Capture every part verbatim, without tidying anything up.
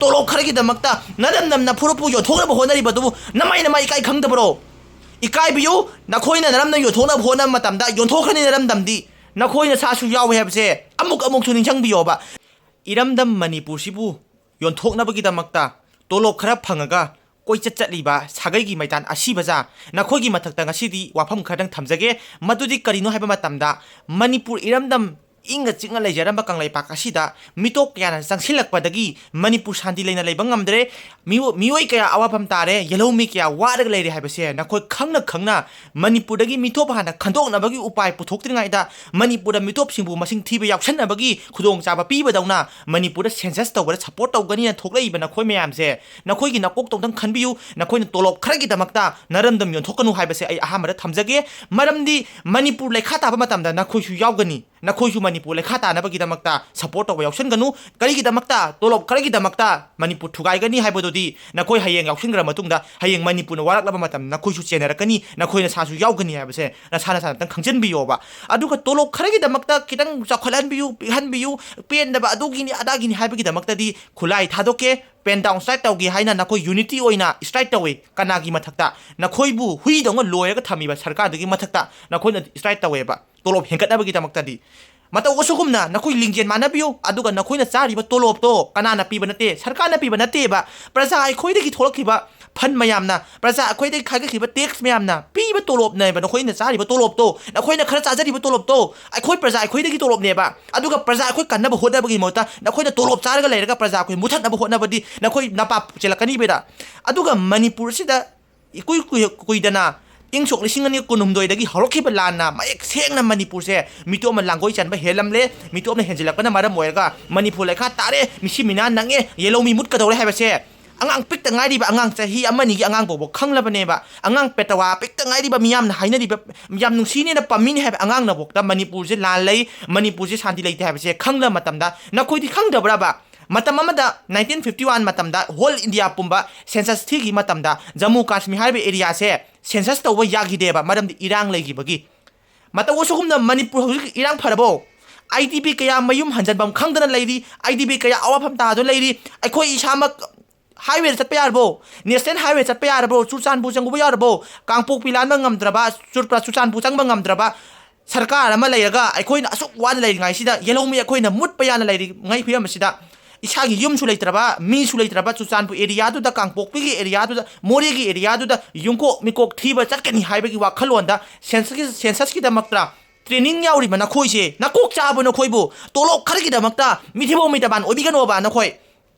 ꯇꯣꯂꯣꯞ ꯈꯔꯒꯤꯗꯃꯛꯇ ꯅꯔꯝꯗꯝ ꯅꯐꯨꯔꯨꯞꯄꯨ ꯌꯣꯟꯊꯣꯛꯅꯕ ꯍꯣꯠꯅꯔꯤꯕꯗꯨꯕꯨ ꯅꯃꯥꯏ ꯅꯃꯥꯏ ꯏꯀꯥꯏ ꯈꯪꯗꯕ꯭ꯔꯣ? ꯏꯀꯥꯏꯕꯤꯌꯨ꯫ ꯅꯈꯣꯏꯅ ꯅꯔꯝꯗꯝ ꯌꯣꯟꯊꯣꯛꯅꯕ ꯍꯣꯠꯅꯕ ꯃꯇꯝꯗ ꯌꯣꯟꯊꯣꯛꯈ꯭ꯔꯅꯤ ꯅꯔꯝꯗꯝꯗꯤ꯫ ꯅꯈꯣꯏ ꯅꯁꯥꯁꯨ ꯌꯥꯎꯏ ꯍꯥꯏꯕꯁꯦ ꯑꯃꯨꯛ ꯑꯃꯨꯛꯁꯨ ꯅꯤꯡꯁꯤꯡꯕꯤꯌꯣꯕ꯫ ꯏꯔꯝꯗꯝ ꯃꯅꯤꯄꯨꯔꯁꯤꯕꯨ ꯌꯣꯟꯊꯣꯛꯅꯕꯒꯤꯗꯃꯛꯇ ꯇꯣꯂꯣꯞ ꯈꯔ ꯐꯪꯉꯒ ꯀꯣꯏꯆꯠ ꯆꯠꯂꯤꯕ ꯁꯥꯒꯩꯒꯤ ꯃꯩꯇꯥꯟ ꯑꯁꯤꯕꯖꯥ, ꯅꯈꯣꯏꯒꯤ ꯃꯊꯛꯇ ꯉꯁꯤꯗꯤ ꯋꯥꯐꯝ ꯈꯔꯗꯪ ꯊꯝꯖꯒꯦ꯫ ꯃꯗꯨꯗꯤ ꯀꯔꯤꯅꯣ ꯍꯥꯏꯕ ꯃꯇꯝꯗ, ꯃꯅꯤꯄꯨꯔ ꯏꯔꯝꯗꯝ ꯏꯪꯅ ꯆꯤꯛꯅ ꯂꯩꯖꯔꯝꯕ ꯀꯪꯂꯩꯄꯥꯛ ꯑꯁꯤꯗ ꯃꯤꯇꯣꯞ ꯀꯌꯥꯅ ꯆꯪꯁꯤꯜꯂꯛꯄꯗꯒꯤ ꯃꯅꯤꯄꯨꯔ ꯁꯥꯟꯇꯤ ꯂꯩꯅ ꯂꯩꯕ ꯉꯝꯗ꯭ꯔꯦ꯫ ꯃꯤꯑꯣ-, ꯃꯤꯑꯣꯏ ꯀꯌꯥ ꯑꯋꯥꯐꯝ ꯇꯥꯔꯦ, ꯌꯦꯜꯍꯧꯃꯤ ꯀꯌꯥ ꯋꯥꯔꯒ ꯂꯩꯔꯦ ꯍꯥꯏꯕꯁꯦ ꯅꯈꯣꯏ ꯈꯪꯅ ꯈꯪꯅ ꯃꯅꯤꯄꯨꯔꯗꯒꯤ ꯃꯤꯇꯣꯞ ꯍꯥꯟꯅ ꯈꯟꯗꯣꯛꯅꯕꯒꯤ ꯎꯄꯥꯏ ꯄꯨꯊꯣꯛꯇ꯭ꯔꯤꯉꯩꯗ, ꯃꯅꯤꯄꯨꯔꯗ ꯃꯤꯇꯣꯞꯁꯤꯡꯕꯨ ꯃꯁꯤꯡ ꯊꯤꯕ ꯌꯥꯎꯁꯟꯅꯕꯒꯤ ꯈꯨꯗꯣꯡꯆꯥꯕ ꯄꯤꯕꯗꯧꯅ ꯃꯅꯤꯄꯨꯔꯗ census ꯇꯧꯕꯗ support ꯇꯧꯒꯅꯤꯅ ꯊꯣꯛꯂꯛꯏꯕ ꯅꯈꯣꯏ ꯃꯌꯥꯝꯁꯦ, ꯅꯈꯣꯏꯒꯤ ꯅꯀꯣꯛꯇꯣ ꯑꯝꯇꯪ ꯈꯟꯕꯤꯌꯨ꯫ ꯅꯈꯣꯏꯅ ꯇꯣꯂꯣꯞ ꯈꯔꯒꯤꯗꯃꯛꯇ ꯅꯔꯝꯗꯝ ꯌꯣꯟꯊꯣꯛꯀꯅꯨ ꯍꯥꯏꯕꯁꯦ ꯑꯩ ꯑꯍꯥꯟꯕꯗ ꯊꯝꯖꯒꯦ꯫ ꯃꯔꯝꯗꯤ ꯃꯅꯤꯄꯨꯔ ꯂꯩꯈꯥ ꯇꯥꯕ ꯃꯇꯝꯗ ꯅꯈꯣꯏꯁꯨ ꯌꯥꯎꯒꯅꯤ꯫ ꯅꯈꯣꯏꯁꯨ ꯃꯅꯤꯄꯨꯔ ꯂꯩꯈꯥ ꯇꯥꯅꯕꯒꯤꯗꯃꯛꯇ support ꯇꯧꯕ ꯌꯥꯎꯁꯟꯒꯅꯨ꯫ ꯀꯔꯤꯒꯤꯗꯃꯛꯇ? ꯇꯣꯂꯣꯞ ꯈꯔꯒꯤꯗꯃꯛꯇ ꯃꯅꯤꯄꯨꯔ ꯊꯨꯒꯥꯏꯒꯅꯤ ꯍꯥꯏꯕꯗꯨꯗꯤ ꯅꯈꯣꯏ ꯍꯌꯦꯡ ꯌꯥꯎꯁꯤꯟꯈ꯭ꯔ ꯃꯇꯨꯡꯗ, ꯍꯌꯦꯡ ꯃꯅꯤꯄꯨꯔꯅ ꯋꯥꯔꯛꯂꯕ ꯃꯇꯝꯗ ꯅꯈꯣꯏꯁꯨ ꯆꯦꯟꯅꯔꯛꯀꯅꯤ, ꯅꯈꯣꯏ ꯅꯁꯥꯁꯨ ꯌꯥꯎꯒꯅꯤ ꯍꯥꯏꯕꯁꯦ ꯅꯁꯥ ꯅꯁꯥꯅ ꯑꯝꯇꯪ ꯈꯪꯖꯤꯟꯕꯤꯌꯣꯕ꯫ ꯑꯗꯨꯒ ꯇꯣꯂꯣꯞ ꯈꯔꯒꯤꯗꯃꯛꯇ ꯈꯤꯇꯪ ꯆꯥꯎꯈꯠꯍꯟꯕꯤꯌꯨ, ꯄꯤꯛꯍꯟꯕꯤꯌꯨ, ꯄꯦꯟꯗꯕ ꯑꯗꯨꯒꯤꯅꯤ ꯑꯗꯥꯒꯤꯅꯤ ꯍꯥꯏꯕꯒꯤꯗꯃꯛꯇꯗꯤ ꯈꯨꯠꯂꯥꯏ ꯊꯥꯗꯣꯛꯀꯦ, pen down strike ꯇꯧꯒꯦ ꯍꯥꯏꯅ ꯅꯈꯣꯏ unity ꯑꯣꯏꯅ strike ꯇꯧꯏ꯫ ꯀꯅꯥꯒꯤ ꯃꯊꯛꯇ? ꯅꯈꯣꯏꯕꯨ ꯍꯨꯏꯗꯧꯅ ꯂꯣꯏꯔꯒ ꯊꯝꯃꯤꯕ ꯁꯔꯀꯥꯔꯗꯨꯒꯤ ꯃꯊꯛꯇ ꯅꯈꯣꯏꯅ strike ꯇꯧꯋꯦꯕ, ꯇꯣꯂꯣꯞ ꯍꯦꯟꯒꯠꯅꯕꯒꯤꯗꯃꯛꯇꯗꯤ꯫ ꯃꯇꯧ ꯑꯁꯨꯒꯨꯝꯅ ꯅꯈꯣꯏ ꯂꯤꯡꯖꯦꯜ ꯃꯥꯟꯅꯕꯤꯌꯨ, ꯑꯗꯨꯒ ꯅꯈꯣꯏꯅ ꯆꯥꯔꯤꯕ ꯇꯣꯂꯣꯞꯇꯣ ꯀꯅꯥꯅ ꯄꯤꯕ ꯅꯠꯇꯦ, ꯁꯔꯀꯥꯔꯅ ꯄꯤꯕ ꯅꯠꯇꯦꯕ꯫ ꯄ꯭ꯔꯖꯥ ꯑꯩꯈꯣꯏꯗꯒꯤ ꯊꯣꯛꯂꯛꯈꯤꯕ fund ꯃꯌꯥꯝꯅ, ꯄ꯭ꯔꯖꯥ ꯑꯩꯈꯣꯏꯗꯒꯤ ꯈꯥꯏꯒꯠꯈꯤꯕ tax ꯃꯌꯥꯝꯅ ꯄꯤꯕ ꯇꯣꯂꯣꯞꯅꯦꯕ ꯅꯈꯣꯏꯅ ꯆꯥꯔꯤꯕ ꯇꯣꯂꯣꯞꯇꯣ, ꯅꯈꯣꯏꯅ ꯈꯔ ꯆꯥꯖꯔꯤꯕ ꯇꯣꯂꯣꯞꯇꯣ꯫ ꯑꯩꯈꯣꯏ ꯄ꯭ꯔꯖꯥ ꯑꯩꯈꯣꯏꯗꯒꯤ ꯇꯣꯂꯣꯞꯅꯦꯕ꯫ ꯑꯗꯨꯒ ꯄ꯭ꯔꯖꯥ ꯑꯩꯈꯣꯏ ꯀꯟꯅꯕ ꯍꯣꯠꯅꯕꯒꯤ ꯃꯍꯨꯠꯇ ꯅꯈꯣꯏꯅ ꯇꯣꯂꯣꯞ ꯆꯥꯔꯒ ꯂꯩꯔꯒ ꯄ꯭ꯔꯖꯥ ꯑꯩꯈꯣꯏ ꯃꯨꯊꯠꯅꯕ ꯍꯣꯠꯅꯕꯗꯤ ꯅꯈꯣꯏ ꯅꯄꯥ ꯆꯦꯜꯂꯛꯀꯅꯤꯕꯗ꯫ ꯑꯗꯨꯒ ꯃꯅꯤꯄꯨꯔꯁꯤꯗ ꯏꯀꯨꯏ ꯀꯨꯏ-, ꯀꯨꯏꯗꯅ ꯏꯪ ꯁꯣꯛ ꯂꯤꯁꯤꯡ ꯑꯅꯤ ꯀꯨꯟꯍꯨꯝꯗꯣꯏꯗꯒꯤ ꯍꯧꯔꯛꯈꯤꯕ ꯂꯥꯟꯅ ꯃꯌꯦꯛ ꯁꯦꯡꯅ ꯃꯅꯤꯄꯨꯔꯁꯦ ꯃꯤꯇꯣꯞꯅ ꯂꯥꯡꯒꯣꯏ ꯆꯟꯕ ꯍꯦꯜꯂꯝꯂꯦ꯫ ꯃꯤꯇꯣꯞꯅ ꯍꯦꯟꯖꯤꯜꯂꯛꯄꯅ ꯃꯔꯝ ꯑꯣꯏꯔꯒ ꯃꯅꯤꯄꯨꯔ ꯂꯩꯈꯥ ꯇꯥꯔꯦ, ꯃꯤꯁꯤ ꯃꯤꯅꯥ ꯅꯪꯉꯦ, ꯌꯦꯜꯍꯧꯃꯤ ꯃꯨꯠꯀꯗꯧꯔꯦ ꯍꯥꯏꯕꯁꯦ ꯑꯉꯥꯡ ꯄꯤꯛꯇ ꯉꯥꯏꯔꯤꯕ, ꯑꯉꯥꯡ ꯆꯍꯤ ꯑꯃꯅꯤꯒꯤ ꯑꯉꯥꯡ ꯐꯥꯎꯕ ꯈꯪꯂꯕꯅꯦꯕ꯫ ꯑꯉꯥꯡ ꯄꯦꯇꯋꯥ ꯄꯤꯛꯇ ꯉꯥꯏꯔꯤꯕ ꯃꯤꯌꯥꯝꯅ ꯍꯥꯏꯅꯔꯤꯕ, ꯌꯥꯝ ꯅꯨꯡꯁꯤꯅꯦꯅ ꯄꯝꯃꯤꯅꯦ ꯍꯥꯏꯕ ꯑꯉꯥꯡꯅꯐꯥꯎꯗ ꯃꯅꯤꯄꯨꯔꯁꯦ ꯂꯥꯟ ꯂꯩ, ꯃꯅꯤꯄꯨꯔꯁꯦ ꯁꯥꯟꯇꯤ ꯂꯩꯇꯦ ꯍꯥꯏꯕꯁꯦ ꯈꯪꯂꯕ ꯃꯇꯝꯗ ꯅꯈꯣꯏꯗꯤ ꯈꯪꯗꯕ꯭ꯔꯕ? ꯃꯇꯝ ꯑꯃꯗ nineteen fifty one ꯃꯇꯝꯗ whole India ꯄꯨꯝꯕ census ꯊꯤꯈꯤꯕ ꯃꯇꯝꯗ ꯖꯝꯃꯨ ꯀꯥꯁꯃꯤꯔ ꯍꯥꯏꯔꯤꯕ areaꯁꯦ census ꯇꯧꯕ ꯌꯥꯈꯤꯗꯦꯕ, ꯃꯔꯝꯗꯤ ꯏꯔꯥꯡ ꯂꯩꯈꯤꯕꯒꯤ꯫ ꯃꯇꯧ ꯑꯁꯨꯒꯨꯝꯅ ꯃꯅꯤꯄꯨꯔ ꯍꯧꯖꯤꯛ ꯏꯔꯥꯡ ꯐꯔꯕꯣ? ꯑꯥꯏ ꯗꯤ ꯄꯤ ꯀꯌꯥ ꯃꯌꯨꯝ ꯍꯟꯖꯟꯐꯝ ꯈꯪꯗꯅ ꯂꯩꯔꯤ꯫ ꯑꯥꯏ ꯗꯤ ꯄꯤ ꯀꯌꯥ ꯑꯋꯥꯐꯝ ꯇꯥꯗꯨꯅ ꯂꯩꯔꯤ꯫ ꯑꯩꯈꯣꯏ ꯏꯁꯥꯃꯛ ꯍꯥꯏꯋꯦꯗ ꯆꯠꯄ ꯌꯥꯔꯕꯣ? ꯅꯦꯁꯅꯦꯜ ꯍꯥꯏꯋꯦ ꯆꯠꯄ ꯌꯥꯔꯕꯣ? ꯆꯨꯔꯆꯥꯟꯄꯨꯔ ꯆꯪꯉꯨꯕ ꯌꯥꯔꯕꯣ? ꯀꯥꯡꯄꯣꯛꯄꯤ ꯂꯥꯟꯕ ꯉꯝꯗ꯭ꯔꯕ, ꯆꯨꯔ-, ꯆꯨꯔꯆꯥꯟꯄꯨꯔ ꯆꯪꯕ ꯉꯝꯗ꯭ꯔꯕ ꯁꯔꯀꯥꯔ ꯑꯃ ꯂꯩꯔꯒ, ꯑꯩꯈꯣꯏꯅ ꯑꯁꯨꯛ ꯋꯥꯅ ꯂꯩꯔꯤꯉꯩꯁꯤꯗ, ꯌꯦꯜꯍꯧꯃꯤ ꯑꯩꯈꯣꯏꯅ ꯃꯨꯠꯄ ꯌꯥꯅ ꯂꯩꯔꯤꯉꯩ ꯐꯤꯕꯝ ꯑꯁꯤꯗ, ꯏꯁꯥꯒꯤ ꯌꯨꯝꯁꯨ ꯂꯩꯇ꯭ꯔꯕ, ꯃꯤꯁꯨ ꯂꯩꯇ꯭ꯔꯕ, ꯆꯨꯔꯆꯥꯟꯄꯨꯔ ꯑꯦꯔꯤꯌꯥꯗꯨꯗ, ꯀꯥꯡꯄꯣꯛꯄꯤꯒꯤ ꯑꯦꯔꯤꯌꯥꯗꯨꯗ, ꯃꯣꯔꯦꯒꯤ ꯑꯦꯔꯤꯌꯥꯗꯨꯗ ꯌꯨꯝꯀꯣꯛ ꯃꯤꯀꯣꯛ ꯊꯤꯕ ꯆꯠꯀꯅꯤ ꯍꯥꯏꯕꯒꯤ ꯋꯥꯈꯜꯂꯣꯟꯗ ꯁꯦꯟꯁꯁꯀꯤ-, ꯁꯦꯟꯁꯁꯀꯤꯗꯃꯛꯇ ꯇ꯭ꯔꯦꯅꯤꯡ ꯌꯥꯎꯔꯤꯕ ꯅꯈꯣꯏꯁꯦ, ꯅꯀꯣꯛ ꯆꯥꯕ ꯅꯈꯣꯏꯕꯨ, ꯇꯣꯂꯣꯞ ꯈꯔꯒꯤꯗꯃꯛꯇ ꯃꯤꯊꯤꯕꯣꯡ ꯃꯤꯇꯕꯥꯟ ꯑꯣꯏꯕꯤꯒꯅꯣꯕ ꯅꯈꯣꯏ꯫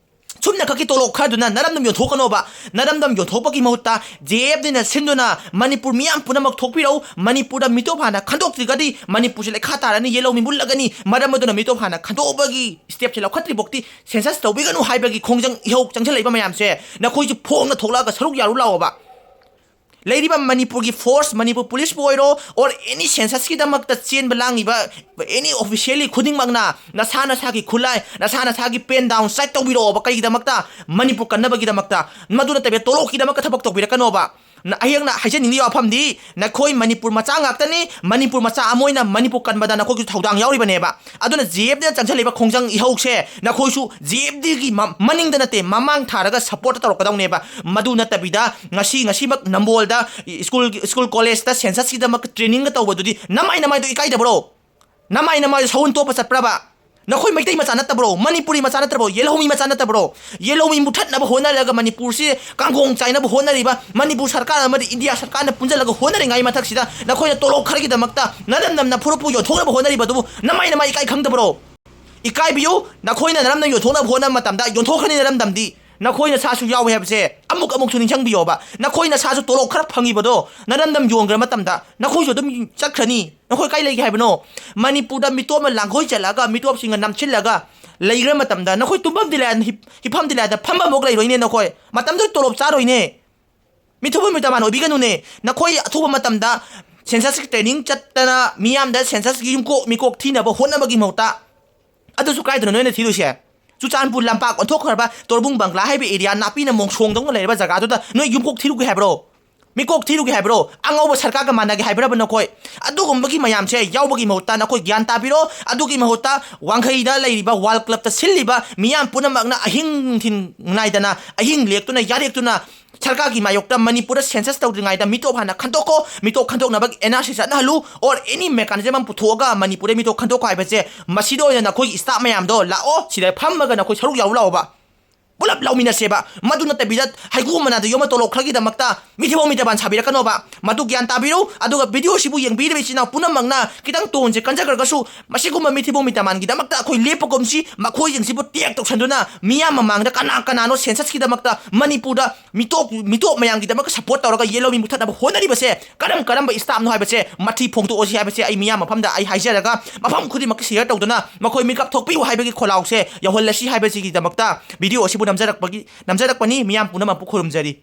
ꯁꯨꯝꯅ ꯈꯛꯀꯤ ꯇꯣꯂꯣꯞ ꯈꯔꯗꯨꯅ ꯅꯔꯝꯗꯝ ꯌꯣꯟꯊꯣꯛꯀꯅꯣꯕ꯫ ꯅꯔꯝꯗꯝ ꯌꯣꯟꯊꯣꯛꯄꯒꯤ ꯃꯍꯨꯠꯇ ꯖꯦ ꯑꯦꯐ ꯗꯤꯅ ꯁꯤꯟꯗꯨꯅ ꯃꯅꯤꯄꯨꯔ ꯃꯤꯌꯥꯝ ꯄꯨꯝꯅꯃꯛ ꯊꯣꯛꯄꯤꯔꯛꯎ꯫ ꯃꯅꯤꯄꯨꯔꯗ ꯃꯤꯇꯣꯞ ꯍꯥꯟꯅ ꯈꯟꯗꯣꯛꯇ꯭ꯔꯒꯗꯤ ꯃꯅꯤꯄꯨꯔꯁꯦ ꯂꯩꯈꯥ ꯇꯥꯔꯅꯤ, ꯌꯦꯜꯍꯧꯃꯤ ꯃꯨꯠꯂꯒꯅꯤ꯫ ꯃꯔꯝ ꯑꯗꯨꯅ ꯃꯤꯇꯣꯞ ꯍꯥꯟꯅ ꯈꯟꯗꯣꯛꯄꯒꯤ ꯁ꯭ꯇꯦꯞꯁꯦ ꯂꯧꯈꯠꯇ꯭ꯔꯤꯐꯥꯎꯗꯤ ꯁꯦꯟꯁꯁ ꯇꯧꯕꯤꯒꯅꯨ ꯍꯥꯏꯕꯒꯤ ꯈꯣꯡꯖꯪ ꯏꯍꯧ ꯆꯪꯁꯤꯜꯂꯛꯏꯕ ꯃꯌꯥꯝꯁꯦ ꯅꯈꯣꯏꯁꯨ ꯐꯣꯡꯅ ꯊꯣꯛꯂꯛꯑꯒ ꯁꯔꯨꯛ ꯌꯥꯔꯨ ꯂꯥꯛꯑꯣꯕ꯫ ꯂꯩꯔꯤꯕ ꯃꯅꯤꯄꯨꯔꯒꯤ ꯐꯣꯔꯁ, ꯃꯅꯤꯄꯨꯔ ꯄꯨꯂꯤꯁꯄꯨ ꯑꯣꯏꯔꯣ, or any ꯁꯦꯟꯁꯁꯀꯤꯗꯃꯛꯇ ꯆꯦꯟꯕ ꯂꯥꯡꯉꯤꯕ any officially ꯈꯨꯗꯤꯡꯃꯛꯅ ꯅꯁꯥ ꯅꯁꯥꯒꯤ ꯈꯨꯠꯂꯥꯏ, ꯅꯁꯥ ꯅꯁꯥꯒꯤ pen down strike ꯇꯧꯕꯤꯔꯛꯑꯣꯕ꯫ ꯀꯔꯤꯒꯤꯗꯃꯛꯇ? ꯃꯅꯤꯄꯨꯔ ꯀꯟꯅꯕꯒꯤꯗꯃꯛꯇ꯫ ꯃꯗꯨ ꯅꯠꯇꯕ ꯇꯣꯂꯣꯞꯀꯤꯗꯃꯛꯇ ꯊꯕꯛ ꯇꯧꯕꯤꯔꯛꯀꯅꯣꯕ꯫ ꯅ-, ꯑꯩꯍꯥꯛꯅ ꯍꯥꯏꯖꯅꯤꯡꯂꯤꯕ ꯋꯥꯐꯝꯗꯤ, ꯅꯈꯣꯏ ꯃꯅꯤꯄꯨꯔ ꯃꯆꯥ ꯉꯥꯛꯇꯅꯤ꯫ ꯃꯅꯤꯄꯨꯔ ꯃꯆꯥ ꯑꯃ ꯑꯣꯏꯅ ꯃꯅꯤꯄꯨꯔ ꯀꯟꯕꯗ ꯅꯈꯣꯏꯒꯤ ꯊꯧꯗꯥꯡ ꯌꯥꯎꯔꯤꯕꯅꯦꯕ꯫ ꯑꯗꯨꯅ ꯖꯦ ꯑꯦꯐ ꯗꯤꯅ ꯆꯪꯁꯤꯜꯂꯤꯕ ꯈꯣꯡꯖꯪ ꯏꯍꯧꯁꯦ ꯅꯈꯣꯏꯁꯨ ꯖꯦ ꯑꯦꯐ ꯗꯤꯒꯤ ꯃ-, ꯃꯅꯤꯡꯗ ꯅꯠꯇꯦ, ꯃꯃꯥꯡ ꯊꯥꯔꯒ support ꯇꯧꯔꯛꯀꯗꯧꯅꯦꯕ꯫ ꯃꯗꯨ ꯅꯠꯇꯕꯤꯗ ꯉꯁꯤ, ꯉꯁꯤꯃꯛ ꯅꯝꯕꯣꯜꯗ ꯁ꯭ꯀꯨꯜ, ꯁ꯭ꯀꯨꯜ ꯀꯣꯂꯦꯖꯇ ꯁꯦꯟꯁꯁꯀꯤꯗꯃꯛꯇ ꯇ꯭ꯔꯦꯅꯤꯡꯒ ꯇꯧꯕꯗꯨꯗꯤ ꯅꯃꯥꯏ ꯅꯃꯥꯏꯗꯣ ꯏꯀꯥꯏꯗꯕ꯭ꯔꯣ? ꯅꯃꯥꯏ ꯅꯃꯥꯏꯗꯣ ꯁꯎꯟ ꯇꯣꯛꯄ ꯆꯠꯄ꯭ꯔꯕ? ꯅꯈꯣꯏ ꯃꯩꯇꯩ ꯃꯆꯥ ꯅꯠꯇꯕ꯭ꯔꯣ? ꯃꯅꯤꯄꯨꯔꯤ ꯃꯆꯥ ꯅꯠꯇꯕ꯭ꯔꯣ? ꯌꯦꯜꯍꯧꯃꯤ ꯃꯆꯥ ꯅꯠꯇꯕ꯭ꯔꯣ? ꯌꯦꯜꯍꯧꯃꯤ ꯃꯨꯊꯠꯅꯕ ꯍꯣꯠꯅꯔꯒ ꯃꯅꯤꯄꯨꯔꯁꯤ ꯀꯥꯡꯈꯣꯡ ꯆꯥꯏꯅꯕ ꯍꯣꯠꯅꯔꯤꯕ, ꯃꯅꯤꯄꯨꯔ ꯁꯔꯀꯥꯔ ꯑꯃꯗꯤ ꯏꯟꯗꯤꯌꯥ ꯁꯔꯀꯥꯔꯅ ꯄꯨꯟꯁꯤꯜꯂꯒ ꯍꯣꯠꯅꯔꯤꯉꯩ ꯃꯊꯛꯁꯤꯗ ꯅꯈꯣꯏꯅ ꯇꯣꯂꯣꯞ ꯈꯔꯒꯤꯗꯃꯛꯇ ꯅꯔꯝꯗꯝ ꯅꯐꯨꯔꯨꯞꯄꯨ ꯌꯣꯟꯊꯣꯛꯅꯕ ꯍꯣꯠꯅꯔꯤꯕꯗꯨꯕꯨ ꯅꯃꯥꯏ ꯅꯃꯥꯏ ꯏꯀꯥꯏ ꯈꯪꯗꯕ꯭ꯔꯣ? ꯏꯀꯥꯏꯕꯤꯌꯨ꯫ ꯅꯈꯣꯏꯅ ꯅꯔꯝꯗꯝ ꯌꯣꯟꯊꯣꯛꯅꯕ ꯍꯣꯠꯅꯕ ꯃꯇꯝꯗ ꯌꯣꯟꯊꯣꯛꯈ꯭ꯔꯅꯤ ꯅꯔꯝꯗꯝꯗꯤ꯫ ꯅꯈꯣꯏ ꯅꯁꯥꯁꯨ ꯌꯥꯎꯏ ꯍꯥꯏꯕꯁꯦ ꯑꯃꯨꯛ ꯑꯃꯨꯛꯁꯨ ꯅꯤꯡꯁꯤꯡꯕꯤꯌꯣꯕ꯫ ꯅꯈꯣꯏ ꯅꯁꯥꯁꯨ ꯇꯣꯂꯣꯞ ꯈꯔ ꯐꯪꯉꯤꯕꯗꯣ ꯅꯔꯝꯗꯝ ꯌꯣꯟꯈ꯭ꯔ ꯃꯇꯝꯗ ꯅꯈꯣꯏꯁꯨ ꯑꯗꯨꯝ ꯆꯠꯈ꯭ꯔꯅꯤ꯫ ꯅꯈꯣꯏ ꯀꯥꯏ ꯂꯩꯒꯦ ꯍꯥꯏꯕꯅꯣ? ꯃꯅꯤꯄꯨꯔꯗ ꯃꯤꯇꯣꯞꯅ ꯂꯥꯡꯒꯣꯏ ꯆꯠꯂꯒ, ꯃꯤꯇꯣꯞꯁꯤꯡꯒ ꯅꯝꯁꯤꯜꯂꯒ ꯂꯩꯈ꯭ꯔ ꯃꯇꯝꯗ ꯅꯈꯣꯏ ꯇꯨꯝꯐꯝꯗꯤ ꯂꯩ, ꯍꯤꯞ-, ꯍꯤꯞꯐꯝꯗꯤ ꯂꯩ, ꯐꯝꯐꯝꯐꯥꯎ ꯂꯩꯔꯣꯏꯅꯦ ꯅꯈꯣꯏ꯫ ꯃꯇꯝꯗꯨꯗ ꯇꯣꯂꯣꯞ ꯆꯥꯔꯣꯏꯅꯦ꯫ ꯃꯤꯊꯨꯞ ꯃꯤꯇꯃꯥꯟ ꯑꯣꯏꯕꯤꯒꯅꯨꯅꯦ꯫ ꯅꯈꯣꯏ ꯑꯊꯨꯕ ꯃꯇꯝꯗ ꯁꯦꯟꯁꯁꯀꯤ ꯇ꯭ꯔꯦꯅꯤꯡ ꯆꯠꯇꯅ ꯃꯤꯌꯥꯝꯗ ꯁꯦꯟꯁꯁꯀꯤ ꯌꯨꯝꯀꯣꯛ ꯃꯤꯀꯣꯛ ꯊꯤꯅꯕ ꯍꯣꯠꯅꯕꯒꯤ ꯃꯍꯨꯠꯇ, ꯑꯗꯨꯁꯨ ꯀꯥꯏꯗꯅꯣ ꯅꯣꯏꯅ ꯊꯤꯗꯣꯏꯁꯦ? ꯆꯨꯔꯆꯥꯟꯄꯨꯔ ꯂꯝꯄꯥꯛ ꯑꯣꯟꯊꯣꯛꯈ꯭ꯔꯕ ꯇꯣꯔꯕꯨꯡ ꯕꯪꯒ꯭ꯂꯥ ꯍꯥꯏꯕ ꯑꯦꯔꯤꯌꯥ, ꯅꯥꯄꯤꯅ ꯃꯣꯡꯁꯣꯡꯗꯧꯅ ꯂꯩꯔꯕ ꯖꯒꯥꯗꯨꯗ ꯅꯣꯏ ꯌꯨꯝꯀꯣꯛ ꯊꯤꯔꯨꯒꯦ ꯍꯥꯏꯕ꯭ꯔꯣ? ꯃꯤꯀꯣꯛ ꯊꯤꯔꯨꯒꯦ ꯍꯥꯏꯕ꯭ꯔꯣ? ꯑꯉꯧꯕ ꯁꯔꯀꯥꯔꯒ ꯃꯥꯟꯅꯒꯦ ꯍꯥꯏꯕ꯭ꯔꯕ ꯅꯈꯣꯏ? ꯑꯗꯨꯒꯨꯝꯕꯒꯤ ꯃꯌꯥꯝꯁꯦ ꯌꯥꯎꯕꯒꯤ ꯃꯍꯨꯠꯇ ꯅꯈꯣꯏ ꯒ꯭ꯌꯥꯟ ꯇꯥꯕꯤꯔꯣ꯫ ꯑꯗꯨꯒꯤ ꯃꯍꯨꯠꯇ ꯋꯥꯡꯈꯩꯗ ꯂꯩꯔꯤꯕ ꯋꯥꯔꯜ ꯀ꯭ꯂꯕꯇ ꯁꯤꯜꯂꯤꯕ ꯃꯤꯌꯥꯝ ꯄꯨꯝꯅꯃꯛꯅ ꯑꯍꯤꯡ ꯅꯨꯡꯊꯤꯜ ꯅꯥꯏꯗꯅ, ꯑꯍꯤꯡ ꯂꯦꯛꯇꯨꯅ ꯌꯥꯔꯦꯛꯇꯨꯅ ꯁꯔꯀꯥꯔꯒꯤ ꯃꯥꯌꯣꯛꯇ ꯃꯅꯤꯄꯨꯔꯗ ꯁꯦꯟꯁꯁ ꯇꯧꯗ꯭ꯔꯤꯉꯩꯗ ꯃꯤꯇꯣꯞ ꯍꯥꯟꯅ ꯈꯟꯗꯣꯛꯀꯣ꯫ ꯃꯤꯇꯣꯞ ꯈꯟꯗꯣꯛꯅꯕꯒꯤ and R C ꯆꯠꯅꯍꯜꯂꯨ, or any mechanism ꯑꯃ ꯄꯨꯊꯣꯛꯑꯒ ꯃꯅꯤꯄꯨꯔꯗ ꯃꯤꯇꯣꯞ ꯈꯟꯗꯣꯛꯀꯣ ꯍꯥꯏꯕꯁꯦ, ꯃꯁꯤꯗ ꯑꯣꯏꯅ ꯅꯈꯣꯏꯒꯤ ꯁ꯭ꯇꯥꯐ ꯃꯌꯥꯝꯗꯣ ꯂꯥꯛꯑꯣ, ꯁꯤꯗ ꯐꯝꯃꯒ ꯅꯈꯣꯏ ꯁꯔꯨꯛ ꯌꯥꯎ ꯂꯥꯛꯑꯣꯕ꯫ ꯄꯨꯂꯞ ꯂꯧꯃꯤꯟꯅꯁꯦꯕ꯫ ꯃꯗꯨ ꯅꯠꯇꯕꯤꯗ ꯍꯩꯒꯨ ꯃꯅꯥꯗ ꯌꯣꯝꯃ ꯇꯣꯂꯣꯞ ꯈꯔꯒꯤꯗꯃꯛꯇ ꯃꯤꯊꯤꯕꯣꯡ ꯃꯤꯇꯕꯥꯟ ꯁꯥꯕꯤꯔꯛꯀꯅꯣꯕ꯫ ꯃꯗꯨ ꯒ꯭ꯌꯥꯟ ꯇꯥꯕꯤꯔꯨ꯫ ꯑꯗꯨꯒ ꯚꯤꯗꯤꯑꯣꯁꯤꯕꯨ ꯌꯦꯡꯕꯤꯔꯤꯕ ꯏꯆꯤꯟ ꯏꯅꯥꯎ ꯄꯨꯝꯅꯃꯛꯅ ꯈꯤꯇꯪ ꯇꯣꯟꯁꯦ ꯀꯟꯖꯈ꯭ꯔꯒꯁꯨ, ꯃꯁꯤꯒꯨꯝꯕ ꯃꯤꯊꯤꯕꯣꯡ ꯃꯤꯇꯕꯥꯟꯒꯤꯗꯃꯛꯇ ꯑꯩꯈꯣꯏ ꯂꯦꯞꯄꯒꯨꯝꯁꯤ꯫ ꯃꯈꯣꯏꯁꯤꯡꯁꯤꯕꯨ ꯇꯦꯛ ꯇꯧꯁꯟꯗꯨꯅ ꯃꯤꯌꯥꯝ ꯃꯃꯥꯡꯗ ꯀꯅꯥ ꯀꯅꯥꯅꯣ ꯁꯦꯟꯁꯁꯀꯤꯗꯃꯛꯇ ꯃꯅꯤꯄꯨꯔꯗ ꯃꯤꯇꯣꯞ, ꯃꯤꯇꯣꯞ ꯃꯌꯥꯝꯒꯤꯗꯃꯛꯇ ꯁꯄꯣꯔꯠ ꯇꯧꯔꯒ ꯌꯦꯜꯍꯧꯃꯤ ꯃꯨꯊꯠꯅꯕ ꯍꯣꯠꯅꯔꯤꯕꯁꯦ ꯀꯔꯝ ꯀꯔꯝꯕ ꯁ꯭ꯇꯥꯐꯅꯣ ꯍꯥꯏꯕꯁꯦ ꯃꯊꯤ ꯐꯣꯡꯗꯣꯛꯑꯁꯤ ꯍꯥꯏꯕꯁꯦ ꯑꯩ ꯃꯤꯌꯥꯝ ꯃꯐꯝꯗ ꯑꯩ ꯍꯥꯏꯖꯔꯒ, ꯃꯐꯝ ꯈꯨꯗꯤꯡꯃꯛꯀꯤ ꯁꯤꯌꯔ ꯇꯧꯗꯨꯅ ꯃꯈꯣꯏ ꯃꯤꯀꯞ ꯊꯣꯛꯄꯤꯌꯨ ꯍꯥꯏꯕꯒꯤ ꯈꯣꯜꯂꯥꯎꯁꯦ ꯌꯧꯍꯜꯂꯁꯤ ꯍꯥꯏꯕꯁꯤꯒꯤꯗꯃꯛꯇ ꯚꯤꯗꯤꯑꯣ ꯑꯁꯤꯕꯨ ꯅꯝꯖꯔꯛꯄꯒꯤ, ꯅꯝꯖꯔꯛꯄꯅꯤ꯫ ꯃꯤꯌꯥꯝ ꯄꯨꯝꯅꯃꯛꯄꯨ ꯈꯨꯔꯨꯝꯖꯔꯤ꯫